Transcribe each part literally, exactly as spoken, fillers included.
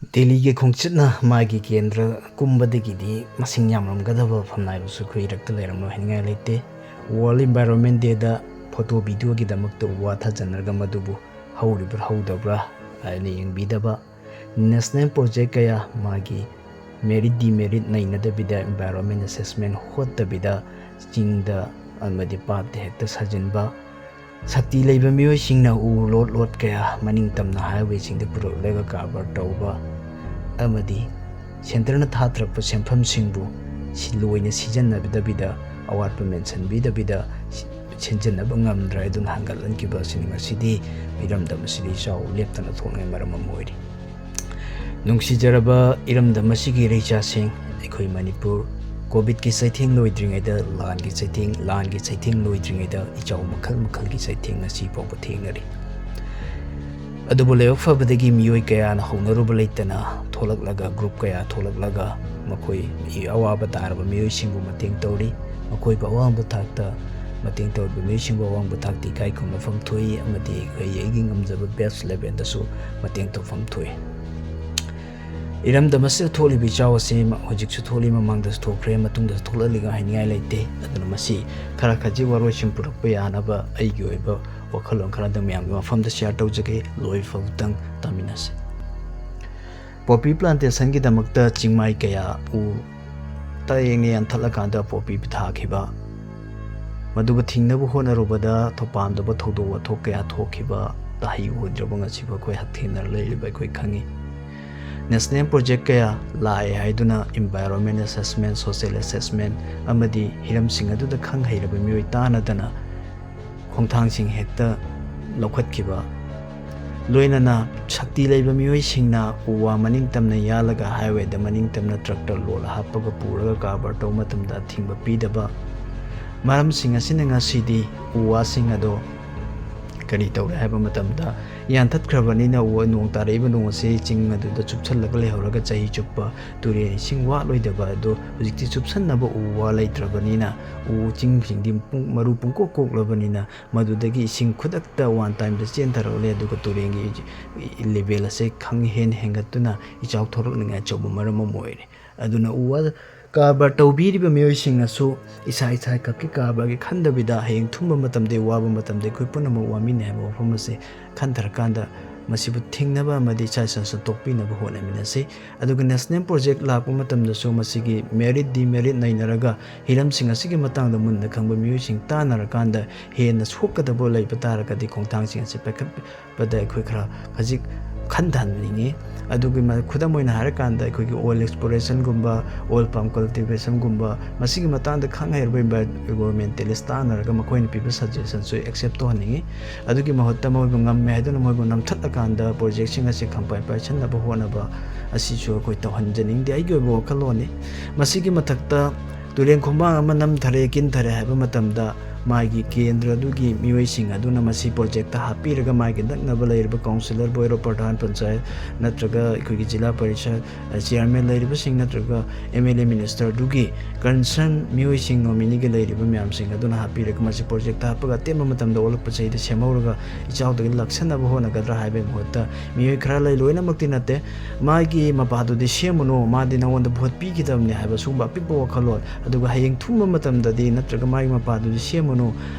ꯗꯦꯜꯂꯤꯒꯤ ꯈꯣꯡꯆꯠꯅ ꯃꯥꯒꯤ ꯀꯦꯟꯗ꯭ꯔ ꯀꯨꯝꯕꯗꯒꯤꯗꯤ ꯃꯁꯤꯡ ꯌꯥꯝꯂꯝꯒꯗꯕ ꯐꯝꯅꯥꯏꯕꯁꯨ ꯑꯩꯈꯣꯏ ꯏꯔꯛꯇ ꯂꯩꯔꯝꯂꯣꯏ ꯍꯥꯏꯅꯤꯡꯉꯥꯏ ꯂꯩꯇꯦ꯫ World Environment Day ꯗ photo video ꯒꯤꯗꯃꯛꯇ ꯎ ꯋꯥ ꯊꯥꯖꯟꯅꯔꯒ ꯃꯗꯨꯕꯨ ꯍꯧꯔꯤꯕ꯭ꯔꯥ ꯍꯧꯗꯕ꯭ꯔꯥ ꯍꯥꯏꯅ ꯌꯦꯡꯕꯤꯗꯕ, national project ꯀꯌꯥ ꯃꯥꯒꯤ merit demerit ꯅꯩꯅꯗꯕꯤꯗ environment assessment ꯍꯣꯠꯇꯕꯤꯗ ꯆꯤꯡꯗ ꯑꯃꯗꯤ ꯄꯥꯠꯇ ꯍꯦꯛꯇ ꯁꯥꯖꯤꯟꯕ, ꯁꯛꯇꯤ ꯂꯩꯕ ꯃꯤꯑꯣꯏꯁꯤꯡꯅ ꯎ ꯂꯣꯠ ꯂꯣꯠ ꯀꯌꯥ ꯃꯅꯤꯡ ꯇꯝꯅ highway ꯁꯤꯡꯗ ꯄꯨꯔꯛꯂꯒ ꯀꯔꯕꯥꯔ ꯇꯧꯕ ꯑꯃꯗꯤ centre ꯅ ꯊꯥꯊꯔꯛꯄ ꯁꯦꯟꯐꯝꯁꯤꯡꯕꯨ ꯁꯤ-, ꯂꯣꯏꯅ ꯁꯤꯖꯤꯟꯅꯗꯕꯤꯗ, ꯑꯋꯥꯠꯄ ꯃꯦꯟꯁꯤꯟꯕꯤꯗꯕꯤꯗ ꯁꯤ-, ꯁꯤꯖꯤꯟꯅꯕ ꯉꯝꯗ꯭ꯔꯦ꯫ ꯑꯗꯨꯅ ꯍꯟꯒꯠꯍꯟꯈꯤꯕ ꯑꯁꯤꯅꯤ ꯉꯁꯤꯗꯤ ꯏꯔꯝꯗꯝ ꯑꯁꯤꯗ ꯏꯆꯥꯎ ꯂꯦꯞꯇꯅ ꯊꯣꯛꯅꯉꯥꯏ ꯃꯔꯝ ꯑꯃ ꯑꯣꯏꯔꯤ꯫ ꯅꯨꯡꯁꯤꯖꯔꯕ ꯏꯔꯝꯗꯝ ꯑꯁꯤꯒꯤ ꯏꯔꯩꯆꯥꯁꯤꯡ, ꯑꯩꯈꯣꯏ ꯃꯅꯤꯄꯨꯔ COVID ꯀꯤ ꯆꯩꯊꯦꯡ ꯂꯣꯏꯗ꯭ꯔꯤꯉꯩꯗ ꯂꯥꯟꯒꯤ ꯆꯩꯊꯦꯡ, ꯂꯥꯟꯒꯤ ꯆꯩꯊꯦꯡ ꯂꯣꯏꯗ꯭ꯔꯤꯉꯩꯗ ꯏꯆꯥꯎ ꯃꯈꯜ ꯃꯈꯜꯒꯤ ꯆꯩꯊꯦꯡ ꯉꯁꯤ ꯐꯥꯎꯕ ꯊꯦꯡꯅꯔꯤ꯫ ꯑꯗꯨꯕꯨ ꯂꯥꯏꯕꯛ ꯐꯕꯗꯒꯤ ꯃꯤꯑꯣꯏ ꯀꯌꯥꯅ ꯍꯧꯅꯔꯨꯕ ꯂꯩꯇꯅ ꯊꯣꯛꯂꯛꯂꯒ, group ꯀꯌꯥ ꯊꯣꯛꯂꯛꯂꯒ ꯃꯈꯣꯏ ꯑꯋꯥꯕ ꯇꯥꯔꯕ ꯃꯤꯑꯣꯏꯁꯤꯡꯕꯨ ꯃꯇꯦꯡ ꯇꯧꯔꯤ꯫ ꯃꯈꯣꯏꯕꯨ ꯑꯋꯥꯡꯕ ꯊꯥꯛꯇ ꯃꯇꯦꯡ ꯇꯧꯔꯤꯕ ꯃꯤꯑꯣꯏꯁꯤꯡꯕꯨ ꯑꯋꯥꯡꯕ ꯊꯥꯛꯇ ꯏꯀꯥꯏ ꯈꯨꯝꯅꯐꯝ ꯊꯣꯛꯏ ꯑꯃꯗꯤ ꯑꯩꯈꯣꯏ ꯑꯩꯒꯤ ꯉꯝꯖꯕ best level ꯗꯁꯨ ꯃꯇꯦꯡ ꯇꯧꯐꯝ ꯊꯣꯛꯏ꯫ ꯏꯔꯝꯗꯝ ꯑꯁꯤꯗ ꯊꯣꯛꯂꯤꯕ ꯏꯆꯥꯎ ꯑꯁꯤ ꯃ-, ꯍꯧꯖꯤꯛꯁꯨ ꯊꯣꯛꯂꯤ, ꯃꯃꯥꯡꯗꯁꯨ ꯊꯣꯛꯈ꯭ꯔꯦ, ꯃꯇꯨꯡꯗꯁꯨ ꯊꯣꯛꯂꯛꯂꯤꯒ ꯍꯥꯏꯅꯤꯡꯉꯥꯏ ꯂꯩꯇꯦ꯫ ꯑꯗꯨꯅ ꯃꯁꯤ ꯈꯔ ꯈꯖꯤꯛ ꯋꯥꯔꯣꯏꯁꯤꯟ ꯄꯨꯔꯛꯄ ꯌꯥꯅꯕ ꯑꯩꯒꯤ ꯑꯣꯏꯕ ꯋꯥꯈꯜꯂꯣꯟ ꯈꯔꯗꯪ ꯃꯌꯥꯝꯒꯤ ꯃꯐꯝꯗ share ꯇꯧꯖꯒꯦ꯫ ꯂꯣꯏꯐꯥꯎꯇꯪ ꯇꯥꯃꯤꯟꯅꯁꯤ꯫ Poppy plantation ꯒꯤꯗꯃꯛꯇ ꯆꯤꯡꯃꯥꯏ ꯀꯌꯥ ꯎ ꯇꯌꯦꯡꯅ ꯌꯥꯟꯊꯠꯂꯀꯥꯟꯗ poppy ꯊꯥꯈꯤꯕ, ꯃꯗꯨꯕꯨ ꯊꯤꯡꯅꯕ ꯍꯣꯠꯅꯔꯨꯕꯗ ꯊꯧꯄꯥꯝꯗꯕ ꯊꯧꯗꯣꯛ ꯋꯥꯊꯣꯛ ꯀꯌꯥ ꯊꯣꯛꯈꯤꯕ, ꯇꯥꯍꯩ ꯎꯍꯧꯗ꯭ꯔꯕ ꯉꯁꯤꯕꯨ ꯑꯩꯈꯣꯏ ꯍꯛꯊꯦꯡꯅꯔ ꯂꯩꯔꯤꯕ ꯑꯩꯈꯣꯏ ꯈꯪꯉꯤ꯫ National project ꯀꯌꯥ ꯂꯥꯛꯑꯦ ꯍꯥꯏꯗꯨꯅ environment assessment, social assessment ꯑꯃꯗꯤ ꯍꯤꯔꯝꯁꯤꯡ ꯑꯗꯨꯗ ꯈꯪ ꯍꯩꯔꯕ ꯃꯤꯑꯣꯏ ꯇꯥꯟꯅꯗꯅ ꯈꯣꯡꯊꯥꯡꯁꯤꯡ ꯍꯦꯛꯇ ꯂꯧꯈꯠꯈꯤꯕ, ꯂꯣꯏꯅꯅ ꯁꯛꯇꯤ ꯂꯩꯕ ꯃꯤꯑꯣꯏꯁꯤꯡꯅ ꯎ ꯋꯥ ꯃꯅꯤꯡ ꯇꯝꯅ ꯌꯥꯜꯂꯒ highway ꯗ ꯃꯅꯤꯡ ꯇꯝꯅ tractor load ꯍꯥꯞꯄꯒ ꯄꯨꯔꯒ ꯀꯔꯕꯥꯔ ꯇꯧꯕ ꯃꯇꯝꯗ ꯑꯊꯤꯡꯕ ꯄꯤꯗꯕ, ꯃꯔꯝꯁꯤꯡ ꯑꯁꯤꯅ ꯉꯁꯤꯗꯤ ꯎ ꯋꯥꯁꯤꯡ ꯑꯗꯣ ꯀꯔꯤ ꯇꯧꯔꯦ ꯍꯥꯏꯕ ꯃꯇꯝꯗ ꯌꯥꯟꯊꯠꯈ꯭ꯔꯕꯅꯤꯅ, ꯎ, ꯅꯣꯡ ꯇꯥꯔꯛꯏꯕ ꯅꯣꯡ ꯑꯁꯤ ꯆꯤꯡ ꯑꯗꯨꯗ ꯆꯨꯞꯁꯜꯂꯒ ꯂꯩꯍꯧꯔꯒ ꯆꯍꯤ ꯆꯨꯞꯄ ꯇꯨꯔꯦꯟ ꯏꯁꯤꯡ ꯋꯥꯠꯂꯣꯏꯗꯕ ꯑꯗꯣ, ꯍꯧꯖꯤꯛꯇꯤ ꯆꯨꯞꯁꯟꯅꯕ ꯎ ꯋꯥ ꯂꯩꯇ꯭ꯔꯕꯅꯤꯅ ꯎ ꯆꯤꯡꯁꯤꯡꯗꯤ ꯄꯨꯡ, ꯃꯔꯨ ꯄꯨꯡꯀꯣꯛ ꯀꯣꯛꯂꯕꯅꯤꯅ ꯃꯗꯨꯗꯒꯤ ꯏꯁꯤꯡ ꯈꯨꯗꯛꯇ ꯋꯥꯟ ꯇꯥꯏꯝꯗ ꯆꯦꯟꯊꯔꯛꯂꯦ, ꯑꯗꯨꯒ ꯇꯨꯔꯦꯟꯒꯤ ꯂꯦꯚꯦꯜ ꯑꯁꯦ ꯈꯪ ꯍꯦꯟ ꯍꯦꯟꯒꯠꯇꯨꯅ ꯏꯆꯥꯎ ꯊꯣꯔꯛꯅꯤꯡꯉꯥꯏ ꯑꯆꯧꯕ ꯃꯔꯝ ꯑꯃ ꯑꯣꯏꯔꯦ꯫ ꯑꯗꯨꯅ ꯎ ꯋꯥ ꯀꯔꯕꯥꯔ ꯇꯧꯕꯤꯔꯤꯕ ꯃꯤꯑꯣꯏꯁꯤꯡꯅꯁꯨ ꯏꯁꯥ ꯏꯁꯥ ꯈꯛꯀꯤ ꯀꯔꯕꯥꯔꯒꯤ ꯈꯟꯗꯕꯤꯗ, ꯍꯌꯦꯡ ꯊꯨꯝꯕ ꯃꯇꯝꯗ, ꯋꯥꯕ ꯃꯇꯝꯗ ꯑꯩꯈꯣꯏ ꯄꯨꯝꯅꯃꯛ ꯋꯥꯃꯤꯟꯅꯩ ꯍꯥꯏꯕ ꯋꯥꯐꯝ ꯑꯁꯤ ꯈꯟꯊꯔꯀꯥꯟꯗ ꯃꯁꯤꯕꯨ ꯊꯤꯡꯅꯕ ꯑꯃꯗꯤ ꯏꯁꯥ ꯏꯁꯥ ꯁꯟꯗꯣꯛꯄꯤꯅꯕ ꯍꯣꯠꯅꯃꯤꯟꯅꯁꯤ꯫ ꯑꯗꯨꯒ ꯅꯦꯁꯅꯦꯜ ꯄ꯭ꯔꯣꯖꯦꯛ ꯂꯥꯛꯄ ꯃꯇꯝꯗꯁꯨ ꯃꯁꯤꯒꯤ ꯃꯦꯔꯤꯠ ꯗꯤꯃꯦꯔꯤꯠ ꯅꯩꯅꯔꯒ ꯍꯤꯔꯝꯁꯤꯡ ꯑꯁꯤꯒꯤ ꯃꯇꯥꯡꯗ ꯃꯨꯟꯅ ꯈꯪꯕ ꯃꯤꯑꯣꯏꯁꯤꯡ ꯇꯥꯟꯅꯔꯀꯥꯟꯗ ꯍꯦꯟꯅ ꯁꯣꯛꯀꯗꯕ ꯂꯩꯕ ꯇꯥꯔꯒꯗꯤ ꯈꯣꯡꯊꯥꯡꯁꯤꯡ ꯑꯁꯤ ꯄꯥꯏꯈꯠꯄꯗ ꯑꯩꯈꯣꯏ ꯈꯔ ꯈꯖꯤꯛ ꯈꯟꯊꯍꯟꯅꯤꯡꯉꯤ꯫ ꯑꯗꯨꯒꯤ ꯃ-, ꯈꯨꯗꯝ ꯑꯣꯏꯅ ꯍꯥꯏꯔꯀꯥꯟꯗ ꯑꯩꯈꯣꯏꯒꯤ oil explorationꯒꯨꯝꯕ, oil palm cultivationꯒꯨꯝꯕ, ꯃꯁꯤꯒꯤ ꯃꯇꯥꯡꯗ ꯈꯪ ꯍꯩꯔꯕ environmentalist ꯇꯥꯟꯅꯔꯒ ꯃꯈꯣꯏꯅ ꯄꯤꯕ suggestionꯁꯨ accept ꯇꯧꯍꯟꯅꯤꯡꯉꯤ꯫ ꯑꯗꯨꯒꯤ ꯃꯍꯨꯠꯇ ꯃꯣꯏꯕꯨ ꯉꯝꯃꯦ ꯍꯥꯏꯗꯨꯅ ꯃꯣꯏꯕꯨ ꯅꯝꯊꯠꯂꯀꯥꯟꯗ ꯄ꯭ꯔꯣꯖꯦꯛꯁꯤꯡ ꯑꯁꯤ ꯈꯝꯄꯥꯏ ꯄꯥꯏꯁꯟꯅꯕ ꯍꯣꯠꯅꯕ ꯑꯁꯤꯁꯨ ꯑꯩꯈꯣꯏ ꯇꯧꯍꯟꯖꯅꯤꯡꯗꯦ, ꯑꯩꯒꯤ ꯑꯣꯏꯕ ꯋꯥꯈꯜꯂꯣꯟꯅꯤ꯫ ꯃꯁꯤꯒꯤ ꯃꯊꯛꯇ ꯇꯨꯔꯦꯟ ꯈꯣꯡꯕꯥꯡ ꯑꯃ ꯅꯝꯊꯔꯦ, ꯀꯤꯟꯊꯔꯦ ꯍꯥꯏꯕ ꯃꯇꯝꯗ ꯃꯥꯒꯤ ꯀꯦꯟꯗ꯭ꯔ ꯑꯗꯨꯒꯤ ꯃꯤꯑꯣꯏꯁꯤꯡ ꯑꯗꯨꯅ ꯃꯁꯤ ꯄ꯭ꯔꯣꯖꯦꯛꯇ ꯍꯥꯞꯄꯤꯔꯒ ꯃꯥꯒꯤ ꯅꯛꯅꯕ ꯂꯩꯔꯤꯕ ꯀꯥꯎꯟꯁꯤꯂꯔꯕꯨ ꯑꯣꯏꯔꯣ, ꯄ꯭ꯔꯙꯥꯟ ꯄꯟꯆꯥꯌꯠ ꯅꯠꯇ꯭ꯔꯒ ꯑꯩꯈꯣꯏꯒꯤ ꯖꯤꯂꯥ ꯄꯔꯤꯁꯠ, ꯑ, ꯆꯤꯌꯥꯔꯃꯦꯟ ꯂꯩꯔꯤꯕꯁꯤꯡ ꯅꯠꯇ꯭ꯔꯒ ꯑꯦꯝ ꯑꯦꯜ ꯑꯦ ꯃꯤꯅꯤꯁꯇꯔꯗꯨꯒꯤ ꯀꯟꯁꯔꯟ ꯃꯤꯑꯣꯏꯁꯤꯡ ꯅꯣꯃꯤꯅꯤꯒꯤ ꯂꯩꯔꯤꯕ ꯃꯌꯥꯝꯁꯤꯡ ꯑꯗꯨꯅ ꯍꯥꯞꯄꯤꯔꯒ ꯃꯁꯤ ꯄ꯭ꯔꯣꯖꯦꯛꯇ ꯍꯥꯞꯄꯒ ꯑꯇꯦꯟꯕ ꯃꯇꯝꯗ ꯑꯣꯜꯂꯛꯄ ꯆꯍꯤꯗ ꯁꯦꯝꯍꯧꯔꯒ ꯏꯆꯥꯎꯗꯒꯤ ꯂꯥꯛꯁꯟꯅꯕ ꯍꯣꯠꯅꯒꯗ꯭ꯔꯥ ꯍꯥꯏꯕꯒꯤ ꯃꯍꯨꯠꯇ ꯃꯤꯑꯣꯏ ꯈꯔ ꯂꯩ, ꯂꯣꯏꯅꯃꯛꯇꯤ ꯅꯠꯇꯦ, ꯃꯥꯒꯤ ꯃꯄꯥꯗꯨꯗꯤ ꯁꯦꯝꯃꯨꯅꯨ, ꯃꯥꯗꯤ ꯅꯉꯣꯟꯗ ꯚꯣꯠ ꯄꯤꯈꯤꯗꯕꯅꯤ ꯍꯥꯏꯕ ꯁꯤꯒꯨꯝꯕ ꯑꯄꯤꯛꯄ ꯋꯥꯈꯜꯂꯣꯟ, ꯑꯗꯨꯒ ꯍꯌꯦꯡ ꯊꯨꯝꯕ ꯃꯇꯝꯗꯗꯤ ꯅꯠꯇ꯭ꯔꯒ ꯃꯥꯒꯤ ꯃꯄꯥꯗꯨꯗꯤ ꯁꯦꯝꯃꯨꯅꯨ,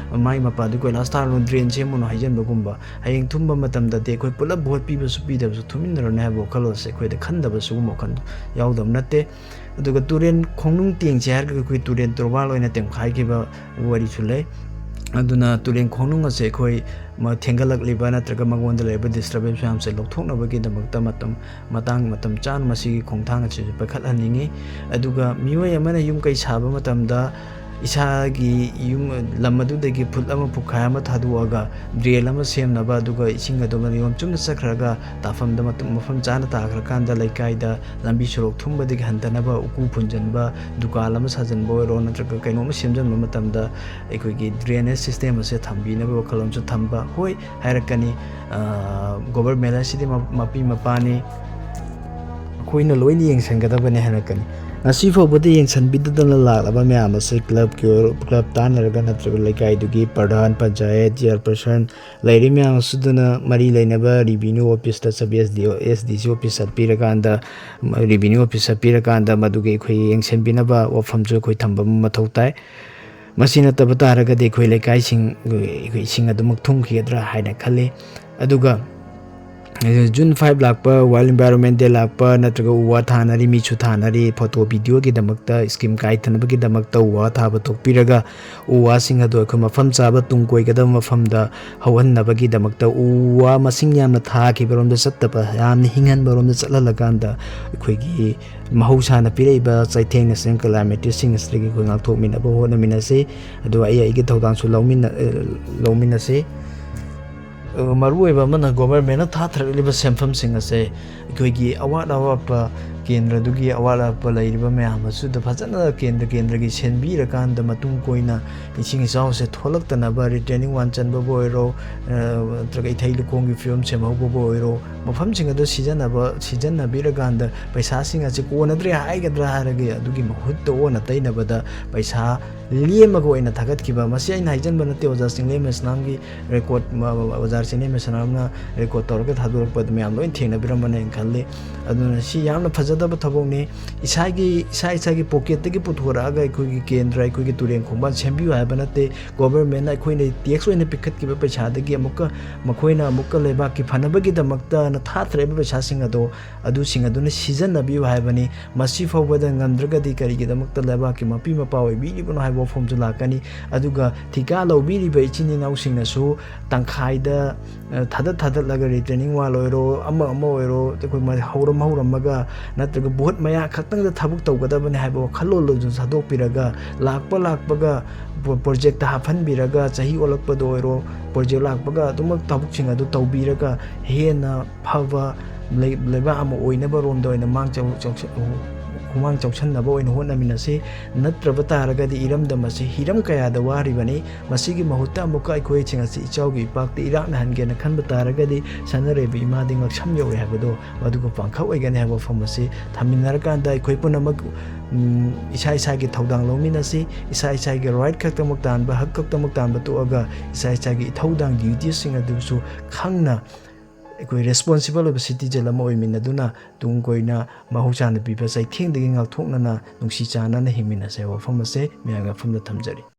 ꯃꯥꯒꯤ ꯃꯄꯥꯗꯨ ꯀꯣꯏꯂꯥꯁ ꯊꯥꯔꯨꯅꯨ, ꯗ꯭ꯔꯦꯟ ꯁꯦꯝꯃꯨꯅꯨ ꯍꯥꯏꯖꯟꯕꯒꯨꯝꯕ, ꯍꯌꯦꯡ ꯊꯨꯝꯕ ꯃꯇꯝꯗꯗꯤ ꯑꯩꯈꯣꯏ ꯄꯨꯂꯞ ꯚꯣꯠ ꯄꯤꯕꯁꯨ ꯄꯤꯗꯕꯁꯨ ꯊꯨꯝꯃꯤꯟꯅꯔꯅꯤ ꯍꯥꯏꯕ ꯋꯥꯈꯜꯂꯣꯟꯁꯦ ꯑꯩꯈꯣꯏꯗ ꯈꯟꯗꯕ ꯁꯤꯒꯨꯝꯕ ꯋꯥꯈꯜ ꯌꯥꯎꯗꯕ ꯅꯠꯇꯦ꯫ ꯑꯗꯨꯒ ꯇꯨꯔꯦꯟ ꯈꯣꯡꯅꯨꯡ ꯇꯦꯡꯁꯦ ꯍꯥꯏꯔꯒ ꯑꯩꯈꯣꯏ ꯇꯨꯔꯦꯟ ꯇꯣꯔꯕꯥꯟ ꯑꯣꯏꯅ ꯇꯦꯝꯈꯥꯏꯈꯤꯕ ꯋꯥꯔꯤꯁꯨ ꯂꯩ꯫ ꯑꯗꯨꯅ ꯇꯨꯔꯦꯟ ꯈꯣꯡꯅꯨꯡ ꯑꯁꯦ ꯑꯩꯈꯣꯏ ꯃ-, ꯊꯦꯡꯒꯠꯂꯛꯂꯤꯕ ꯅꯠꯇ꯭ꯔꯒ ꯃꯉꯣꯟꯗ ꯂꯩꯔꯤꯕ disturbance ꯃꯌꯥꯝꯁꯦ ꯂꯧꯊꯣꯛꯅꯕꯒꯤꯗꯃꯛꯇ ꯃꯇꯝ, ꯃꯇꯥꯡ ꯃꯇꯝ ꯆꯥꯅ ꯃꯁꯤꯒꯤ ꯈꯣꯡꯊꯥꯡ ꯑꯁꯤꯁꯨ ꯄꯥꯏꯈꯠꯍꯟꯅꯤꯡꯉꯤ꯫ ꯑꯗꯨꯒ ꯃꯤꯑꯣꯏ ꯑꯃꯅ ꯌꯨꯝ ꯀꯩ ꯁꯥꯕ ꯃꯇꯝꯗ ꯏꯁꯥꯒꯤ ꯌꯨꯝ, ꯂꯝ ꯑꯗꯨꯗꯒꯤ ꯐꯨꯠ ꯑꯃ ꯐꯨꯠꯈꯥꯏ ꯑꯃ ꯊꯥꯗꯣꯛꯑꯒ ꯗ꯭ꯔꯦꯟ ꯑꯃ ꯁꯦꯝꯅꯕ, ꯑꯗꯨꯒ ꯏꯁꯤꯡ ꯑꯗꯨ ꯅꯤꯌꯣꯝ ꯆꯨꯝꯅ ꯆꯠꯈ꯭ꯔꯒ ꯇꯥꯐꯝꯗ ꯃꯇꯝ, ꯃꯐꯝ ꯆꯥꯅ ꯇꯥꯈ꯭ꯔꯀꯥꯟꯗ ꯂꯩꯀꯥꯏꯗ ꯂꯝꯕꯤ ꯁꯣꯔꯣꯛ ꯊꯨꯝꯕꯗꯒꯤ ꯍꯟꯊꯅꯕ ꯎꯀꯨ ꯐꯨꯟꯖꯟꯕ, ꯗꯨꯀꯥꯟ ꯑꯃ ꯁꯥꯖꯟꯕ ꯑꯣꯏꯔꯣ, ꯅꯠꯇ꯭ꯔꯒ ꯀꯩꯅꯣꯝꯃ ꯁꯦꯝꯖꯟꯕ ꯃꯇꯝꯗ ꯑꯩꯈꯣꯏꯒꯤ drainage system ꯑꯁꯦ ꯊꯝꯕꯤꯅꯕ ꯋꯥꯈꯜꯂꯣꯟꯁꯨ ꯊꯝꯕ꯫ ꯍꯣꯏ, ꯍꯥꯏꯔꯛꯀꯅꯤ, "ꯒꯣꯚꯔꯟꯃꯦꯟ ꯑꯁꯤꯗꯤ ꯃ-, ꯃꯄꯤ ꯃꯄꯥꯅꯤ, ꯑꯩꯈꯣꯏꯅ ꯂꯣꯏꯅ ꯌꯦꯡꯁꯤꯟꯒꯗꯕꯅꯤ" ꯍꯥꯏꯔꯛꯀꯅꯤ꯫ ꯉꯁꯤ ꯐꯥꯎꯕꯗ ꯌꯦꯡꯁꯤꯟꯕꯤꯗꯗꯅ ꯂꯥꯛꯂꯕ ꯃꯌꯥꯝ ꯑꯁꯤ ꯀ꯭ꯂꯕꯀꯤ ꯑꯣꯏꯔꯣ, ꯀ꯭ꯂꯕ ꯇꯥꯟꯅꯔꯒ ꯅꯠꯇ꯭ꯔꯒ ꯂꯩꯀꯥꯏꯗꯨꯒꯤ ꯄ꯭ꯔꯙꯥꯟ, ꯄꯟꯆꯥꯌꯠ ꯆꯤꯌꯔꯄꯔꯁꯟ ꯂꯩꯔꯤ ꯃꯌꯥꯝ ꯑꯁꯤꯗꯨꯅ ꯃꯔꯤ ꯂꯩꯅꯕ revenue officeꯇ ꯆꯠꯄꯤ, S D O, S D C office ꯆꯠꯄꯤꯔꯀꯥꯟꯗ, revenue office ꯆꯠꯄꯤꯔꯀꯥꯟꯗ ꯃꯗꯨꯒꯤ ꯑꯩꯈꯣꯏ ꯌꯦꯡꯁꯤꯟꯕꯤꯅꯕ ꯋꯥꯐꯝꯁꯨ ꯑꯩꯈꯣꯏ ꯊꯝꯕ ꯑꯃ ꯃꯊꯧ ꯇꯥꯏ꯫ ꯃꯁꯤ ꯅꯠꯇꯕ ꯇꯥꯔꯒꯗꯤ ꯑꯩꯈꯣꯏ ꯂꯩꯀꯥꯏꯁꯤꯡ, ꯑꯩꯈꯣꯏ ꯏꯁꯤꯡ ꯑꯗꯨꯃꯛ ꯊꯨꯝꯈꯤꯒꯗ꯭ꯔꯥ ꯍꯥꯏꯅ ꯈꯜꯂꯤ꯫ ꯑꯗꯨꯒ June five ꯂꯥꯛꯄ, World Environment Day ꯂꯥꯛꯄ, ꯅꯠꯇ꯭ꯔꯒ ꯎ ꯋꯥ ꯊꯥꯅꯔꯤ, ꯃꯤꯁꯨ ꯊꯥꯅꯔꯤ, photo videoꯒꯤꯗꯃꯛꯇ, scheme ꯀꯥꯏꯊꯅꯕꯒꯤꯗꯃꯛꯇ ꯎ ꯋꯥ ꯊꯥꯕ ꯊꯣꯛꯄꯤꯔꯒ ꯎ ꯋꯥꯁꯤꯡ ꯑꯗꯨ ꯑꯩꯈꯣꯏ ꯃꯐꯝ ꯆꯥꯕ ꯇꯨꯡ ꯀꯣꯏꯒꯗꯕ ꯃꯐꯝꯗ ꯍꯧꯍꯟꯅꯕꯒꯤꯗꯃꯛꯇ ꯎ ꯋꯥ ꯃꯁꯤꯡ ꯌꯥꯝꯅ ꯊꯥꯈꯤꯕꯔꯣꯝꯗ ꯆꯠꯇꯕ, ꯌꯥꯝꯅ ꯍꯤꯡꯍꯟꯕꯔꯣꯝꯗ ꯆꯠꯍꯜꯂꯀꯥꯟꯗ ꯑꯩꯈꯣꯏꯒꯤ ꯃꯍꯧꯁꯥꯅ ꯄꯤꯔꯛꯏꯕ ꯆꯩꯊꯦꯡ ꯅꯠꯇ꯭ꯔꯒ calamityꯁꯤꯡ ꯑꯁꯤꯗꯒꯤ ꯑꯩꯈꯣꯏ ꯉꯥꯛꯊꯣꯛꯃꯤꯟꯅꯕ ꯍꯣꯠꯅꯃꯤꯟꯅꯁꯤ꯫ ꯑꯗꯨꯒ ꯑꯩ ꯑꯩꯒꯤ ꯊꯧꯗꯥꯡꯁꯨ ꯂꯧꯃꯤꯟꯅ-, ꯑ, ꯂꯧꯃꯤꯟꯅꯁꯤ꯫ ꯑ, ꯃꯔꯨꯑꯣꯏꯕ ꯑꯃꯅ ꯒꯣꯚꯔꯟꯃꯦꯟꯅ ꯊꯥꯊꯔꯛꯂꯤꯕ ꯁꯦꯟꯐꯝꯁꯤꯡ ꯑꯁꯦ ꯑꯩꯈꯣꯏꯒꯤ ꯑꯋꯥꯠ ꯑꯋꯥꯠꯄ ꯀꯦꯟꯗ꯭ꯔꯗꯨꯒꯤ ꯑꯋꯥꯠ ꯑꯋꯥꯠꯄ ꯂꯩꯔꯤꯕ ꯃꯌꯥꯝ ꯑꯁꯤꯗ ꯐꯖꯅ ꯀꯦꯟꯗ꯭ꯔ ꯀꯦꯟꯗ꯭ꯔꯒꯤ ꯁꯦꯟꯕꯤꯔꯀꯥꯟꯗ ꯃꯇꯨꯡ ꯀꯣꯏꯅ ꯏꯁꯤꯡ ꯏꯆꯥꯎꯁꯦ ꯊꯣꯛꯂꯛꯇꯅꯕ retaining wall ꯆꯟꯕꯕꯨ ꯑꯣꯏꯔꯣ, ꯑ, ꯅꯠꯇ꯭ꯔꯒ ꯏꯊꯩ ꯂꯧꯈꯣꯡꯒꯤ ꯐꯤꯕꯝ ꯁꯦꯝꯍꯧꯕꯕꯨ ꯑꯣꯏꯔꯣ, ꯃꯐꯝꯁꯤꯡ ꯑꯗꯨ ꯁꯤꯖꯤꯟꯅꯕ, ꯁꯤꯖꯤꯟꯅꯕꯤꯔꯀꯥꯟꯗ ꯄꯩꯁꯥꯁꯤꯡ ꯑꯁꯤ ꯀꯣꯟꯅꯗ꯭ꯔꯦ ꯍꯥꯏꯒꯗ꯭ꯔꯥ ꯍꯥꯏꯔꯒ ꯑꯗꯨꯒꯤ ꯃꯍꯨꯠꯇ ꯑꯣꯟꯅ ꯇꯩꯅꯕꯗ ꯄꯩꯁꯥ ꯂꯦꯝꯃꯒ ꯑꯣꯏꯅ ꯊꯥꯒꯠꯈꯤꯕ꯫ ꯃꯁꯤ ꯑꯩꯅ ꯍꯥꯏꯖꯟꯕ ꯅꯠꯇꯦ, ꯑꯣꯖꯥ ꯆꯤꯡꯂꯦꯝ ꯏꯁꯂꯥꯝꯒꯤ record, ꯃ-, ꯃ-, ꯑꯣꯖꯥ ꯆꯤꯡꯂꯦꯝ ꯏꯁꯂꯥꯝꯅ record ꯇꯧꯔꯒ ꯊꯥꯗꯣꯔꯛꯄ ꯑꯗꯨ ꯃꯌꯥꯝ ꯂꯣꯏꯅ ꯊꯦꯡꯅꯕꯤꯔꯝꯕꯅꯦꯅ ꯈꯜꯂꯤ꯫ ꯑꯗꯨꯅ ꯁꯤ ꯌꯥꯝꯅ ꯐꯖꯗꯕ ꯊꯕꯛꯅꯤ꯫ ꯏꯁꯥꯒꯤ, ꯏꯁꯥ ꯏꯁꯥꯒꯤ pocketꯇꯒꯤ ꯄꯨꯊꯣꯔꯛꯑꯒ ꯑꯩꯈꯣꯏꯒꯤ ꯀꯦꯟꯗ꯭ꯔ, ꯑꯩꯈꯣꯏꯒꯤ ꯇꯨꯔꯦꯟ ꯈꯣꯡꯕꯥꯟ ꯁꯦꯝꯕꯤꯌꯨ ꯍꯥꯏꯕ ꯅꯠꯇꯦ꯫ ꯒꯣꯚꯔꯟꯃꯦꯟꯅ ꯑꯩꯈꯣꯏꯅ tax ꯑꯣꯏꯅ ꯄꯤꯈꯠꯈꯤꯕ ꯄꯩꯁꯥꯗꯒꯤ ꯑꯃꯨꯛꯀ ꯃꯈꯣꯏꯅ ꯑꯃꯨꯛꯀ ꯂꯩꯕꯥꯛꯀꯤ ꯐꯅꯕꯒꯤꯗꯃꯛꯇꯅ ꯊꯥꯊꯔꯛꯏꯕ ꯄꯩꯁꯥꯁꯤꯡ ꯑꯗꯣ, ꯑꯗꯨꯁꯤꯡ ꯑꯗꯨꯅ ꯁꯤꯖꯤꯟꯅꯕꯤꯌꯨ ꯍꯥꯏꯕꯅꯤ꯫ ꯃꯁꯤ ꯐꯥꯎꯕꯗ ꯉꯝꯗ꯭ꯔꯒꯗꯤ ꯀꯔꯤꯒꯤꯗꯃꯛꯇ ꯂꯩꯕꯥꯛꯀꯤ ꯃꯄꯤ ꯃꯄꯥ ꯑꯣꯏꯕꯤꯔꯤꯕꯅꯣ ꯍꯥꯏꯕ ꯋꯥꯐꯝꯁꯨ ꯂꯥꯛꯀꯅꯤ꯫ ꯑꯗꯨꯒ ꯊꯤꯀꯥ ꯂꯧꯕꯤꯔꯤꯕ ꯏꯆꯤꯟ ꯏꯅꯥꯎꯁꯤꯡꯅꯁꯨ ꯇꯪꯈꯥꯏꯗ, ꯑ, ꯊꯥꯗꯠ ꯊꯥꯗꯠꯂꯒ retaining wall ꯑꯣꯏꯔꯣ, ꯑꯃ ꯑꯃ ꯑꯣꯏꯔꯣ, ꯑꯩꯈꯣꯏ ꯃ-, ꯍꯧꯔꯝ ꯍꯧꯔꯝꯃꯒ ꯅꯠꯇ꯭ꯔꯒ ꯚꯣꯠ ꯃꯌꯥ ꯈꯛꯇꯪꯗ ꯊꯕꯛ ꯇꯧꯒꯗꯕꯅꯤ ꯍꯥꯏꯕ ꯋꯥꯈꯜꯂꯣꯟ ꯑꯗꯨ ꯊꯥꯗꯣꯛꯄꯤꯔꯒ, ꯂꯥꯛꯄ ꯂꯥꯛꯄꯒ ꯄ꯭ꯔꯣ-, ꯄ꯭ꯔꯣꯖꯦꯛꯇ ꯍꯥꯞꯍꯟꯕꯤꯔꯒ, ꯆꯍꯤ ꯑꯣꯜꯂꯛꯄꯗ ꯑꯣꯏꯔꯣ, ꯄ꯭ꯔꯣꯖꯦꯛ ꯂꯥꯛꯄꯒ ꯑꯗꯨꯃꯛ ꯊꯕꯛꯁꯤꯡ ꯑꯗꯨ ꯇꯧꯕꯤꯔꯒ, ꯍꯦꯟꯅ ꯐꯕ ꯂꯩ-, ꯂꯩꯕꯥꯛ ꯑꯃ ꯑꯣꯏꯅꯕ ꯔꯣꯝꯗ ꯑꯣꯏꯅ ꯃꯥꯡ ꯆꯥꯎ-, ꯆꯥꯎꯁ-, ꯍꯨꯃꯥꯡ ꯆꯥꯎꯁꯟꯅꯕ ꯑꯣꯏꯅ ꯍꯣꯠꯅꯃꯤꯟꯅꯁꯤ꯫ ꯅꯠꯇ꯭ꯔꯕ ꯇꯥꯔꯒꯗꯤ ꯏꯔꯝꯗꯝ ꯑꯁꯤ ꯍꯤꯔꯝ ꯀꯌꯥꯗ ꯋꯥꯔꯤꯕꯅꯤ꯫ ꯃꯁꯤꯒꯤ ꯃꯍꯨꯠꯇ ꯑꯃꯨꯛꯀ ꯑꯩꯈꯣꯏꯁꯤꯡ ꯑꯁꯤ ꯏꯆꯥꯎꯒꯤ ꯏꯄꯥꯛꯇ ꯏꯔꯥꯛꯅꯍꯟꯒꯦꯅ ꯈꯟꯕ ꯇꯥꯔꯒꯗꯤ, ꯁꯅꯥꯔꯩꯕ ꯏꯃꯥꯗꯤ ꯉꯛꯁꯝ ꯌꯧꯔꯦ ꯍꯥꯏꯕꯗꯣ ꯃꯗꯨꯒ ꯄꯥꯡꯈꯛ ꯑꯣꯏꯒꯅꯤ ꯍꯥꯏꯕ ꯋꯥꯐꯝ ꯑꯁꯤ ꯊꯝꯃꯤꯟꯅꯔꯀꯥꯟꯗ, ꯑꯩꯈꯣꯏ ꯄꯨꯝꯅꯃꯛ, ꯎꯝ, ꯏꯁꯥ ꯏꯁꯥꯒꯤ ꯊꯧꯗꯥꯡ ꯂꯧꯃꯤꯟꯅꯁꯤ꯫ ꯏꯁꯥ ꯏꯁꯥꯒꯤ ꯔꯥꯏꯠ ꯈꯛꯇꯃꯛ ꯇꯥꯟꯕ, ꯍꯛ ꯈꯛꯇꯃꯛ ꯇꯥꯟꯕ ꯇꯣꯛꯑꯒ, ꯏꯁꯥ ꯏꯁꯥꯒꯤ ꯏꯊꯧꯗꯥꯡ, ꯗ꯭ꯌꯨꯇꯤꯁꯤꯡ ꯑꯗꯨꯁꯨ ꯈꯪꯅ, ꯑꯩꯈꯣꯏ ꯔꯦꯁꯄꯣꯟꯁꯤꯕꯜ ꯑꯣꯏꯕ ꯁꯤꯇꯤꯖꯦꯟ ꯑꯃ ꯑꯣꯏꯃꯤꯟꯅꯗꯨꯅ, ꯇꯨꯡ ꯀꯣꯏꯅ ꯃꯍꯧꯁꯥꯅ ꯄꯤꯕ ꯆꯩꯊꯦꯡꯗꯒꯤ ꯉꯥꯛꯊꯣꯛꯅꯅ, ꯅꯨꯡꯁꯤ ꯆꯥꯟꯅꯅ ꯍꯤꯡꯃꯤꯟꯅꯁꯦ ꯍꯥꯏꯕ ꯋꯥꯐꯝ ꯑꯁꯦ ꯃꯌꯥꯝꯒꯤ ꯃꯐꯝꯗ ꯊꯝꯖꯔꯤ꯫